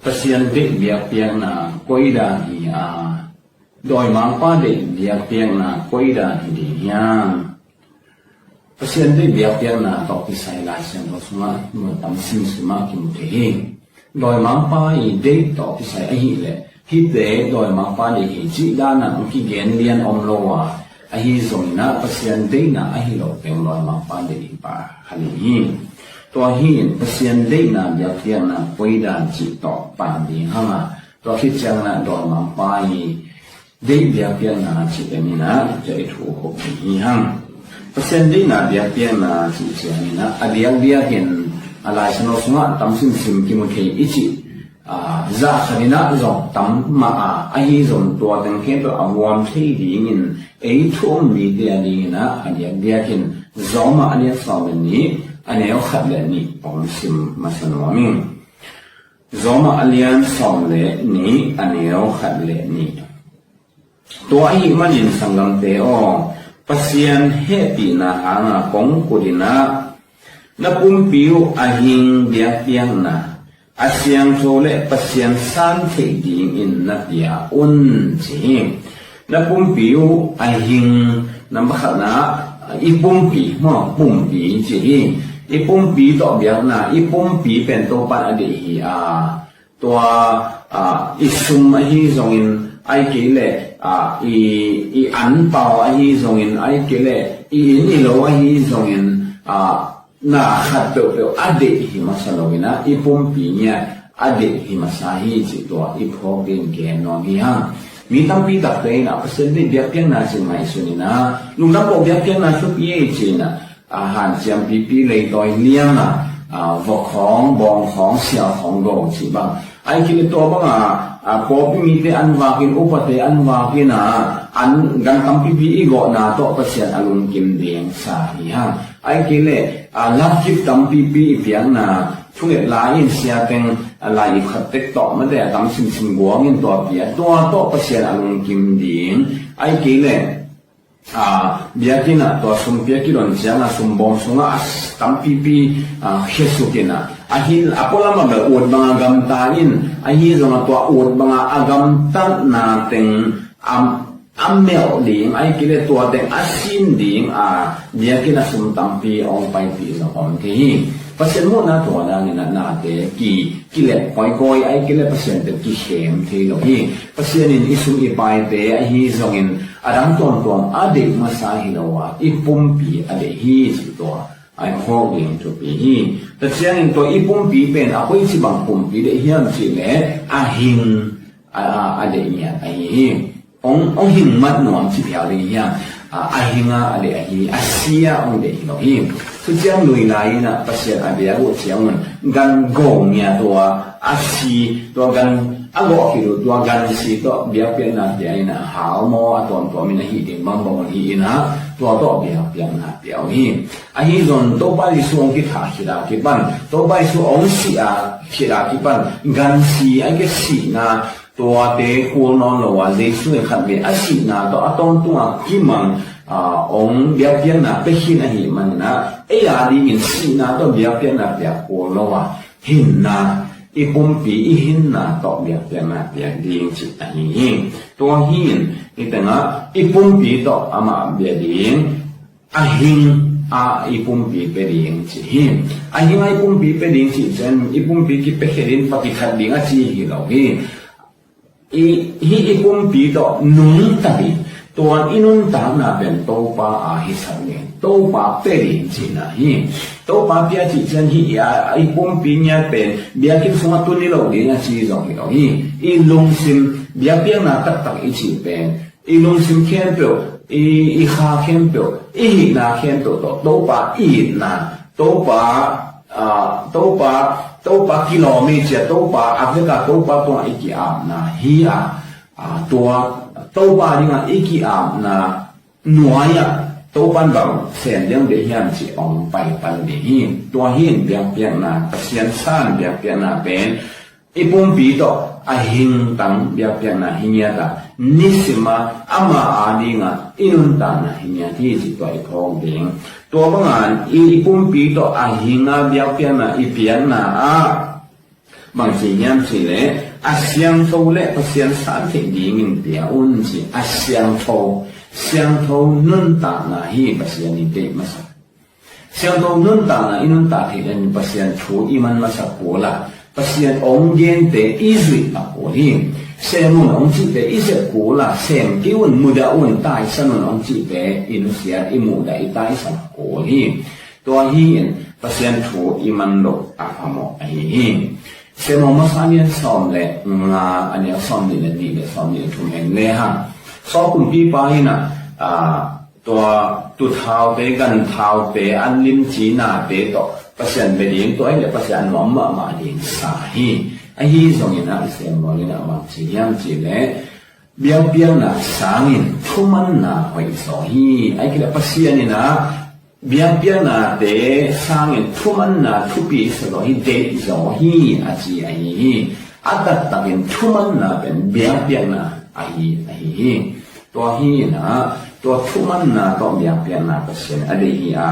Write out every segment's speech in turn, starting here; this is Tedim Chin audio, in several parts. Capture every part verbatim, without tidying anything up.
Pasian deih biakpiakna koi dan hi a, dawimangpa deih biakpiakna koi dan hi ding hiam? Pasian deih biakpiakna tawh kisai Lai Siangtho sungah mun tam simsim ah kimu thei hi. Dawimangpa i deih tawh kisai ahih leh hihte dawimangpa deih hi cih dan ah hong kigen lian om lo a, ahi zongin ah Pasian deihna ahi lo teng dawimangpa deih hi pah kha ding hi. Tua hi in Pasian deihna biakpiakna koi dan cih tawh pan ding hang a, tua khit ciangin ah dawimangpa i deih biakpiakna cih teng in ah tua i thu khop ding hi hang. Pasian deihna biakpiakna cih ciangin ah a diakdiakin a Lai Siangtho sungah tam simsim kimu thei i cih, a, zah khat in ah zong tam mah a, ahi zong tua teng khempeuh a huam thei dingin ei thu um mite a dingin ah a diakdiakin Rom a lian sawm le nih, a neu khat le nih hong sim masa nuam ing. Rom a lian sawm le nih, a neu khat le nih. Tua ahih manin sanggamte aw, Pasian hehpihna hanga kong kut in ah na pumpi uh a hing biakpiakna a siangtho le Pasian san theih dingin na pia un, ci hi. Na pumpi uh a hing, na makhatna, i pumpi maw, pumpi ci hi. I pumpi tawh biakna, i pumpi pen Topan a deih hi a, tua, a, i sum ahi zongin, ai kei le, a, i, i anpau ahi zongin, ai kei le i inn i lo ahi zongin, a, na khat peuhpeuh a deih hi masa lo in ah i pumpi ngiat a deih hi masa hi cih tua i phawk ding gen nuam hi hang. Mi tampi takte in ah Pasian deih biakpiakna cih ngaihsun in ah, lungdam pawh biakpiakna thupi ei ci in ah, a, hanciam pipi leitawi liang a, a, vok khawng, bawng khawng, sial khawng go cih bang, ai kei le tua banga, a, pawlpi mite an vakin, upate an vakin a, an gan tampipi i gawhna tawh Pasian a lungkim ding sa hi hang. Ai kei le, a, lapkip tampipi i piakna, thunget lai in sia teng, a, lai i khat tek tawh mate a tam simsim guangin tua pia, tua tawh Pasian a lungkim ding. Ai kei le, a, biakinn ah tua sum pia kidon ciangah sumbawm sungah a tampipi, a, khia suk in ah, a hin a pualam a bel ut banga gamta in, ahi zongah tua ut banga a gamtatna teng a, a melh ding, ai kei le tua teng a sin ding a, biakinn ah sum tampi a hong paipih zong om thei hi. Pasian muhna tua dangin ah nate ki, kilep kawikawi, ai kei le Pasian teng kikhem thei lo hi. Pasian in i sum i paite ahi zongin a dang tuamtuam a deih masa hi lo a, i pumpi a deih hi cih tua a i phawk ding thupi hi. Tua ciangin tua i pumpi pen a koici bang pumpi deih hiam cih leh a hing a, a, a deih ngiat ahi hi. Hong, hong hing mat nuam ci phial ding hiam? A, a hing a, a deih ahi, a si a hong deih hi lo hi. Cuciang lui lai in ah Pasian a biak uh ciangun gan go ngiat tua a si, tua gan a gawh khit uh tua gan si tawh biakpiakna pia in ah hal maw, a tuamtuam in a hih ding bangbang uh hi in ah tua tawh biakpiakna pia uh hi. Ahi zong Topa Jesu hong kithah khit a kipan, Topa Jesu hong sih a khit a kipan gan si, ai ke sihna tuate kul nawn lo a, Jesu in khatvei a sihna tawh a tawntung a kimang, a, hong biakpiakna pia khin ahih manin ah, ei a dingin sihna tawh biakpiakna piak kul lo a, hinna, i pumpi i hinna tawh biakpiakna piak ding cih ahi hi. Tua hi in, i tengah i pumpi tawh amah bia ding, a hing a i pumpi pia ding cih hi. A hing a i pumpi pia ding cih ciang i pumpi kipia khia ding, pakikhat ding a ci hi lo hi. I, hih i pumpi tawh nungta ding, tua i nuntakna pen Topa a hisak ding, Topa pia ding cihna hi. Topa pia cih ciang hih a, i pumpi ngiat pen biakinn sungah tun i lo ding a ci zong hi lo hi. I lungsim biakpiakna taktak i cih pen i lungsim khempeuh, i, i kha khempeuh, i hihna khempeuh tawh Topa i itna, Topa, a, Topa, Topa kilawm i cia, Topa a veka Topa tungah i ki-apna hi a, a, tua Topa dingah i ki-apna nuai-ah Topa in bang sem diang deih hiam cih hong paipan ding hi. Tua hi in biakpiakna, Pasian san biakpiakna pen i pumpi tawh a hingtang biakpiakna hi ngiat a, nisim a ama a dingah i nuntakna hi ngiat hi cih tua i phawk ding. Tua bangin i, i pumpi tawh a hing a biakpiakna i piakna ah Bang ci hiam cih leh, a siangtho le Pasian san theih dingin pia un ci. A siangtho, siangtho nuntakna hi Pasian in deih masa. Siangtho nuntakna i nuntak theih dingin Pasian thu i man masa kul a, Pasian hong gente i zuih a kul hi. Sem un hong cihte i sep kul a, sem kei un, mudah un, taisan un hong cihte i nusiat, i muhdah, i taisan a kul hi. Tua hi in Pasian thu i man loh a phamawh ahi hi. Sem hong masa lian sawm le nga, a neu sawm nih le nih le sawm nih le thum en le hang. Saul kumpipa in a, aa, tua tuthaute, ganthaute, an limci nate tawh Pasian bia ding, tua hi le Pasian nuam mahmah ding sa hi. Ahi zongin a, i sem nuam in a bang ci hiam cih leh, biakpiakna sangin thumanna hoih zaw hi. Ahih kei leh Pasian in a, biakpiaknate sangin thumanna thupi sa zaw hi, deih zaw hi a ci ahi hi. A taktakin thumanna pen biakpiakna ahi, ahi hi. Tua hi in a, tua thumanna tawh biakpiakna Pasian a deih hi a,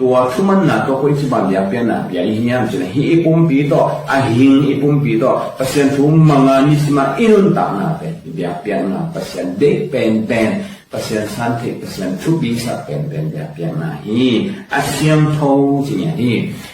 tua thumanna tawh koici bang biakpiakna pia i hiam cih leh, hih i pumpi tawh, a hing i pumpi tawh Pasian thu mang a nisim a i nuntakna pen biakpiakna, Pasian deih penpen, Pasian san theih, Pasian thupi sak penpen biakpiakna hi. A siangtho ci ngiat hi.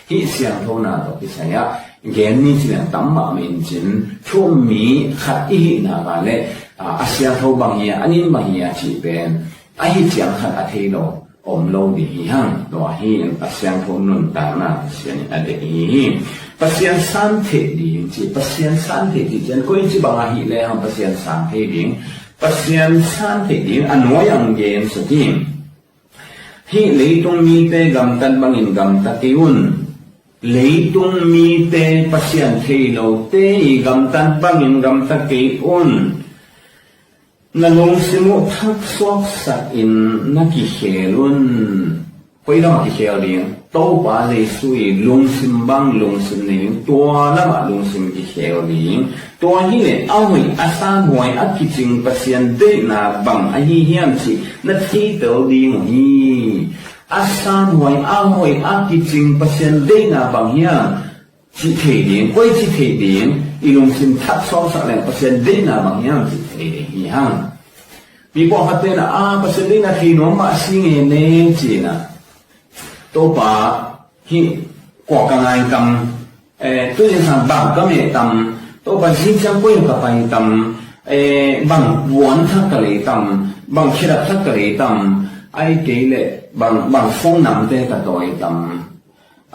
Hih siangthona tawh kisai ah gen ni ci leng tam mahmah in cin, thu um mi khat i hihna va leh, a, a siangtho bang hi a, a nin bang hi a cih pen, a hih ciang khat a thei lo om lo ding hi hang. Tua hi in a siangtho nuntakna Pasian in a deih hi hi. Pasian san theih ding ci, Pasian san theih ding cian koici bang ahih leh hang Pasian san thei ding, Pasian san theih ding a nuai ang gen suk in. Hih leitung mite gamtat bangin gamta kei un. Leitung mite Pasian thei lote i gamtat bangin gamta kei un. Na lungsim uh thaksuaksak in na kikhel un. Koi lamah kikhel ding? Topa Jesu i lungsim bang lungsim nei ding, tua lamah lungsim kikhel ding. Tua hi leh a hoih a sanhuai a kicing Pasian deihna bang ahi hiam cih na theitel ding uh hi. A sanhuai a hoih a kicing Pasian deihna bang hiam cih thei ding, koici thei ding, i lungsim thaksuaksak leng Pasian deihna bang hiam cih thei ding hi hang. Mi pawlkhat pen a, a, Pasian deihna thei nuam mah si nge ne ci in a. Topa hih kua ka ngai tam, eh, tu zingsang bang ka meh tam, Topa zingciang koi ka pai tam, eh, bang puan thak ka lei tam, bang khedap thak ka lei tam, ahih kei leh bang, bang phone namte ka tawi tam.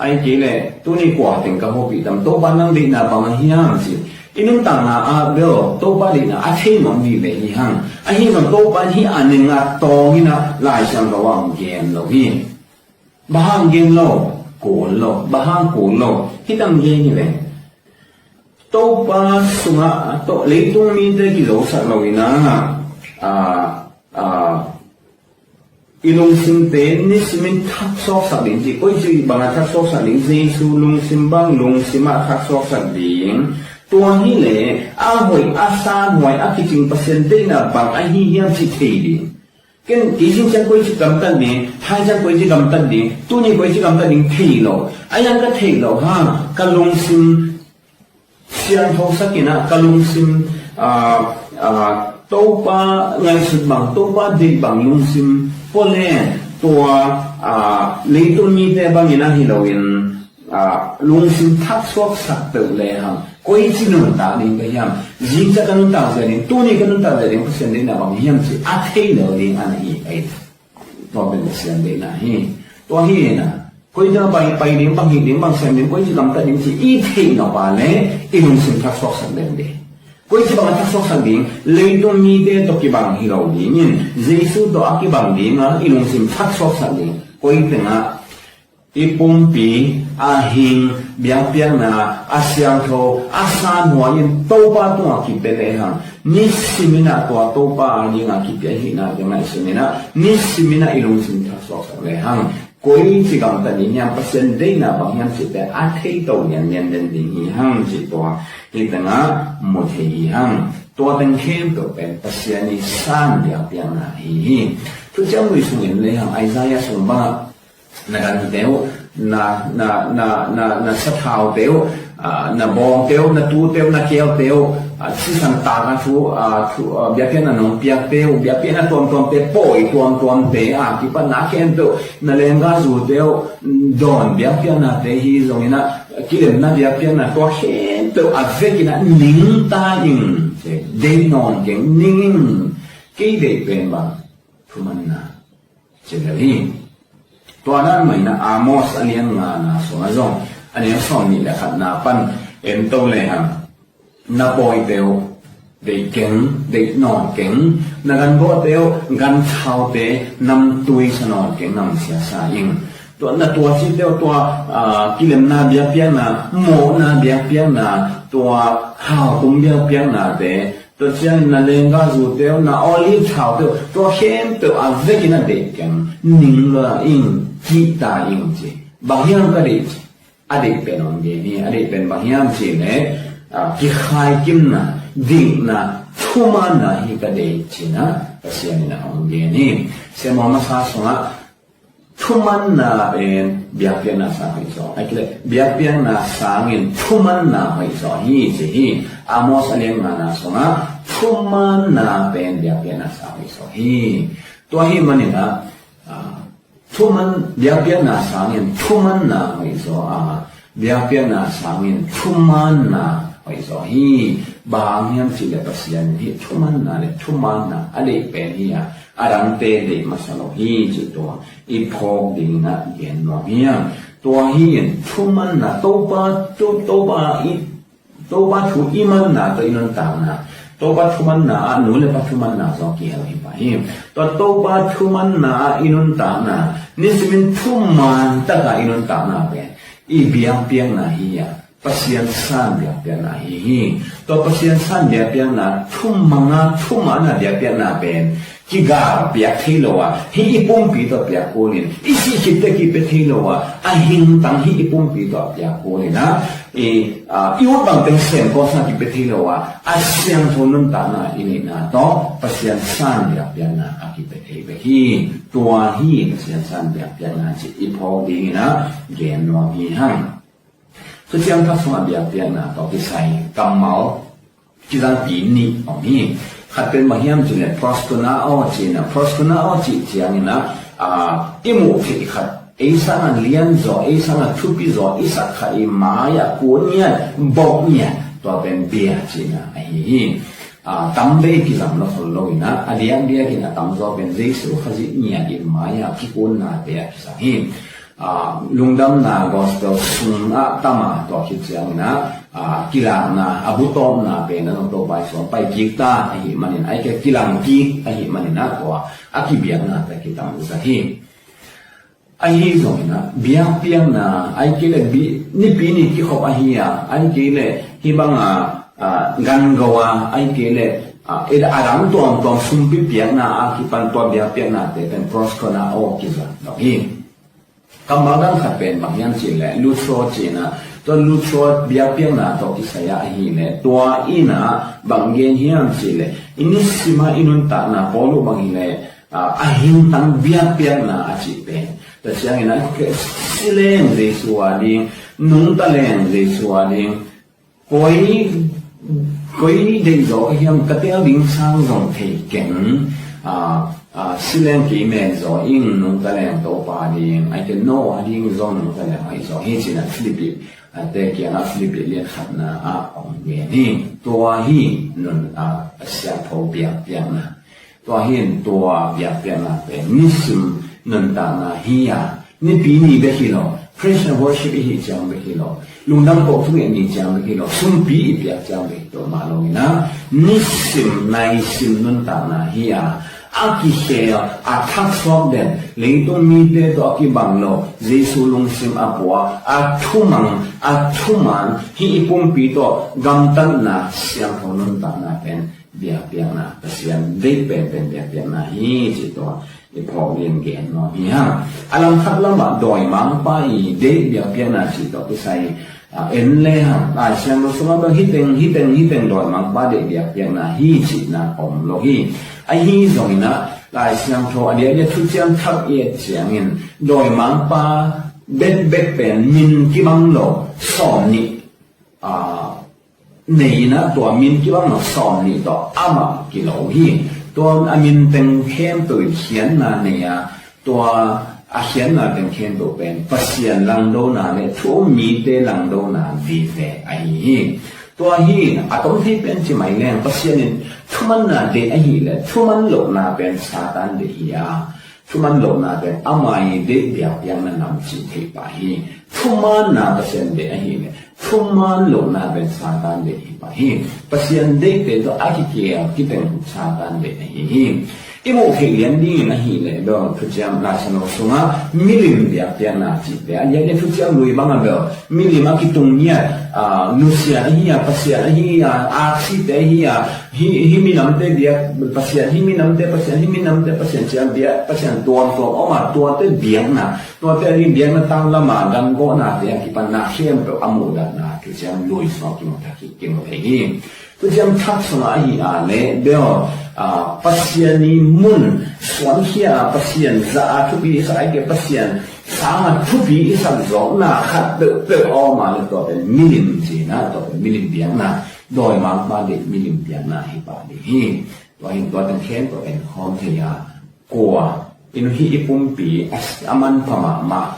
Ahih kei leh tuni kua teng ka hopih tam, Topa nang deihna bang a hiam ci. I nuntakna ah bel Topa deihna a thei nuam vive hi hang. Ahi zong Topa in hih a neng a tawng in a Lai Siangtho ah hong gen lo hi. Bang hang gen lo, kul lo, bang hang kul lo. Hih tang gen hi leh, Topa sungah, to, leitung mite kizosak lo in a, a, a, i lungsimte nisimin thaksuaksak ding ci. Koici bangah thaksuaksak ding? Jesu lungsim bang lungsim ah thaksuaksak ding. Tua hi leh a hoih a sanhuai a kicing Pasian deihna bang ahi hiam cih thei ding. Ken kei zingciang koici gamtat ding, thaiciang koici gamtat ding, tuni koici gamtat ding thei lo. A yang ka thei lo hang, ka lungsim siangthosak in a, ka lungsim, a, a, Topa ngaihsut bang, Topa deih bang lungsim pua leng, tua, a, leitung mite bangin ahi loin, a, lungsim thaksuaksak peuh lehang koici nuntak ding ka hiam? Zingciang ka nuntak zia ding, tuni ka nuntak zia ding Pasian deihna bang hiam cih a thei lo ding a na hi ei. Tua pen Pasian deihna hi. Tua hi in a, koi dang pai, pai ding, bang hih ding, bang sem ding, koici gamtat ding cih i theih nop a leh i lungsim thaksuaksak den ding. Koici bang a thaksuaksak ding? Leitung mite tawh kibang hi lo dingin, Jesu tawh a kibang ding a i lungsim thaksuaksak ding. Koi teng ah i pumpi, a hing, biakpiakna, a siangtho, a sanhuai in Topa tungah kipia lehang, nisimin a tua Topa a dingah kipia hihna teng ngaihsun in a, nisimin a i lungsim thaksuaksak lehang, koici gamtat ding hiam, Pasian deihna bang hiam cihte a theito lianlian den ding hi hang cih tua hih teng ah mu thei hi hang. Tua teng khempeuh pen Pasian i san biakpiakna ahi hi. Thuciam Lui sungin lehang Isaiah sung bangah na ganhite uh, na, na, na, na, na sathaute uh, na bawngte uh, na tute uh, na keelte uh, sisan taka thu, biakpiakna nong piakte uh, biakpiakna tuamtuamte, pawi tuamtuamte a kipan na khempeuh, na lenggahzute uh dawn biakpiaknate hi zongin ah, kilemna biakpiakna tua khempeuh a vekin ah ningta ing. Deih nawn keng, ning ing. Kei deih pen bang? Thumanna. Ci lel hi. Tua dan mah in ah Amos a lian ngana sungah zong a neu sawm nih le khatna pan en to lehang, na pawite uh deih keng, deih nawn keng, na ganbawhte uh ganthaute namtui sa nawn keng, namsia sa ing. Tua na tuacite uh, tua kilemna biakpiakna, mawhna biakpiakna, tua haltum biakpiaknate, tua ciangin na lenggahzute uh, na olive thaute uh, tua khempeuh a vekin ah deih keng, ning lo ing, kihta ing ci. Bang hiam ka deih ci? A deih pen hong gen hi. A deih pen bang hiam cih leh kikhaikimna, dikna, thumanna hi ka deih ci-in ah Pasian in ah hong gen hi. Siamah masa sungah thumanna pen biakpiakna sang hoih zaw, a kileh biakpiakna sangin thumanna hoih zaw hi ci hi. Amos a lian ngana sungah thumanna pen biakpiakna sang hoih zaw hi. Tua hi manin ah thuman, biakpiakna sangin thumanna hoih zaw a, biakpiakna sangin thumanna hoih zaw hi. Bang hang hiam cih leh Pasian in hih thumanna le thumanna a deih pen hi a, a dangte deih masa lo hi cih tua i phawk dingin ah gen nuam hi hang. Tua hi in thumanna, Topa, Topa i Topa thu i manna tawh i nuntakna, Topa thumanna ah nu le pa thumanna zong kihel hi pah hi. Tua Topa thumanna ah i nuntakna, nisimin thuman taka i nuntakna pen i biakpiakna hi a, Pasian san biakpiakna hi hi. Tua Pasian san biakpiakna, thumanga thumanna biakpiakna pen kigal piak thei lo a, hih i pumpi tawh piak kulin, i sih khit teh kipia thei lo a, a hingtang hih i pumpi tawh piak kulin ah, i ut bangteng sem kawsna kipia thei lo a, a siangtho nuntakna i neihna tawh Pasian san biakpiakna a kipia thei bek hi. Tua hi Pasian san biakpiakna cih i phawk dingin ah gen nuam hi hang. Thuciam Thak sungah biakpiakna tawh kisai kammal kizangpi nih om hi. Khat pen bang hiam cih leh proskuneo cih na, proskuneo cih ciangin ah, i muh theih khat, ei sangah lian zaw, ei sangah thupi zaw i sak khat i mai-ah kun ngiat, bok ngiat, tua pen bia cihna ahi hi. Tam vei kizang lo khol lo in ah, a diakdiakin a tamzaw pen Jesu Khazih ngiat in mai-ah kikunnate ah kizang hi. Lungdamna gospel sungah tama tua khit ciangin ah, kilakna, a butawpna pen a zong Topa i suang pai kik ta ahih manin, ahih kei leh kilang kik ahih manin ah tua a kibiakna pen kitam zat hi. Ahi zongin ah biakpiakna, ahih kei leh nipi ni kikhop ahi a, ahih kei leh hih banga gango a, ahih kei leh a dang tuamtuam sumpi piakna a kipan tua biakpiaknate pen proskuneo kizang lo hi. Kammal dang khat pen bang hiam cih leh lutro cihna, tua lutro biakpiakna tawh kisai ah ahih leh, tua in ah bang gen hiam cih leh, i nisim ah i nuntakna, Paul uh bang hileh a hingtang biakpiakna a cih pen, tua ciangin ah si leng Jesu a ding, nungta leng Jesu a ding, koi, koi deih zaw ka hiam, ka tel ding sang zong thei keng. Si leng kei men zaw ing, nungta leng Topa ding, ahih kei leh no a ding zong nungta leng ahi zaw hi cihna Philippi te kiangah, Philippi lian khatna ah hong gen hi. Tua hi nun a siangtho biakpiakna. Tua hi in tua biakpiakna pen nisim nuntakna hi a, nipi ni bek hi lo, praise and worship i hih ciang bek hi lo, lungdam koh thunget ni ciang bek hi lo, sumpi i piak ciang bek hi lo mah lo in ah, nisim naisim nuntakna hi a, a kikhel, a thaksuak den, leitung mite tawh a kibang lo, Jesu lungsim a pua, a thumang, a thuman, hih i pumpi tawh gamtatna siangtho nuntakna pen biakpiakna, Pasian deih penpen biakpiakna hi cih tua i phawk dingin gen nuam hi hang. A langkhat lamah dawimangpa i deih biakpiakna cih tawh kisai en lehang, Lai Siangtho sungah bel hih teng, hih teng, hih teng dawimangpa deih biakpiakna hi cihna om lo hi. Ahi zongin ah Lai Siangtho a diakdiak Thuciam Thak i et ciangin dawimangpa bekbek pen min kibang lo sawm nih a, nei in ah tua min kibang lo sawm nih tawh amah kilo hi. Tua a min teng khempeuh in khiatna nei a, tua a khiatna teng khempeuh pen Pasian langdona le thu um mite langdona vive ahi hi. Tua hi a tom thei pen ci mai leng Pasian in thumanna deih ahih leh thuman lohna pen Satan deih hi a, thuman lohna pen ama i deih biakpiakna nam cih theih pah hi. Thumanna Pasian deih ahih leh thuman lohna pen Satan deih hi pah hi. Pasian deihte tawh a kikial kiteng Satan deih ahi hi. I muh theih lian dingin ahih leh bel Thuciam Laisiangtho sungah milim biakpiakna cihte a lian i Thuciam Lui bangah bel milim a kitung ngiat, a, nusiat ahi a, Pasian ahi a, aksite ahi a, hi, hi minamte biak Pasian, hi minamte Pasian, hi minamte Pasian, ciang biak Pasian tuamtuam om a, tuate biakna, tuate a ding biakna tanglam a ganggawhnate a kipanna khempeuh a muhdahna Thuciam Lui sungah kimu thei hi. Thuciam Thak sungah ahi a leh bel, a, Pasian i mun suankhia a, Pasian za a, thupi i sak a, ahih kei leh Pasian sang a thupi i sak zawkna khat peuhpeuh a om a leh tua pen milim cihna, tua pen milim biakna, dawimangpa deih milim biakna hi pah ding hi. Tua hi, tua teng khempeuh en khawm thei a, kua in hih i pumpi a, a manpha mahmah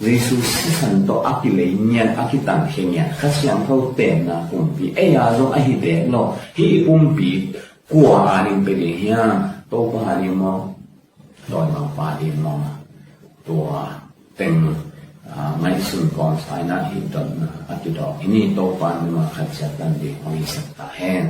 Jesu sisan tawh a kilei ngiat, a kitangkhia ngiat, Kha Siangtho tenna pumpi ei a zong ahi dek lo. Hih i pumpi kua a ding pia ding hiam? Topa a ding maw? Dawimangpa a ding maw? Tua teng, a, ngaihsun kawmsa in ah hih dotna a kidawk hi ni. Topa in nangma khat ciat tan ding hong hisak ta hen.